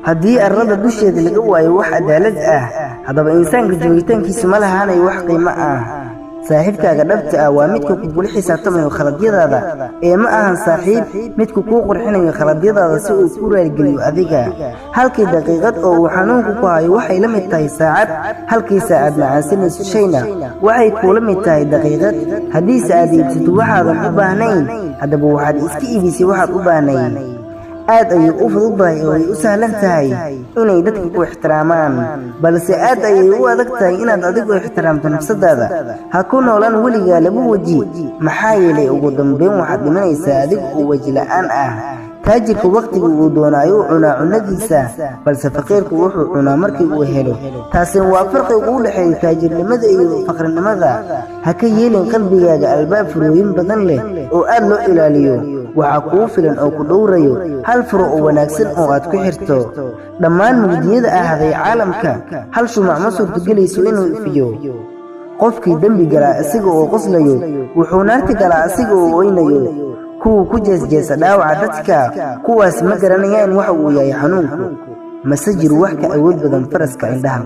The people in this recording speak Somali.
Haddii arlada dusheeda laga waayo wax cadaalad ah, haddaba insaanka joogitaankiisu ma lahaanayo wax qiimo ah. Saaxiibkaaga dhabta ah waa midka kugula xisaabtamayo khaladyadaada, ee ma ahan saaxiib midka kuu qurxinayo khaladyadaada si uu ku raaligeliyo adiga. Halkii daqiiqad oo uu xanuunku ku hayo waxay la mid tahay saacad, halkii saacad macaansanayso shayna waxay kuula mid tahay daqiiqad. Haddiise aad iibsato waxaadan u baahnayn, haddaba waxaad iska iibisay waxaad u baahnayn. Aad ayay u fududahay oo ay u sahlan tahay inay dadka ku ixtiraamaan, balse aad ayay u adag tahay inaad adigu ixtiraamto nafsadaada. Ha ku noolaan weligaa laba weji, maxaa yeelay ugu dambeyn waxaad dhimanaysaa adiga oo weji la'aan ah. Taajirka wakhtiga uu doono ayuu cunaa cunadiisa, balse faqiirku wuxuu cunaa markii uu helo. Taasina waa farqiga u dhexeeya taajirnimada iyo faqrinimada. Ha ka yeelin qalbigaaga albaab furooyin badan leh oo aad loo ilaaliyo. Waxaa kuu filan oo ku dhowrayo hal furo oo wanaagsan oo aad ku xirto. Dhammaan mugdiyada ahaaday caalamka, hal shumac ma suurtogelayso inuu ifiyo. Qofkii dembi galaa isaga oo qoslayo wuxuu naarti galaa isaga oo oynayo. Kuwa ku jeesjeesa dhaawaca dadka, kuwaas ma garanayaan waxa uu yahay xanuunku. Mase jiro wax ka awood badan faraska indhaha.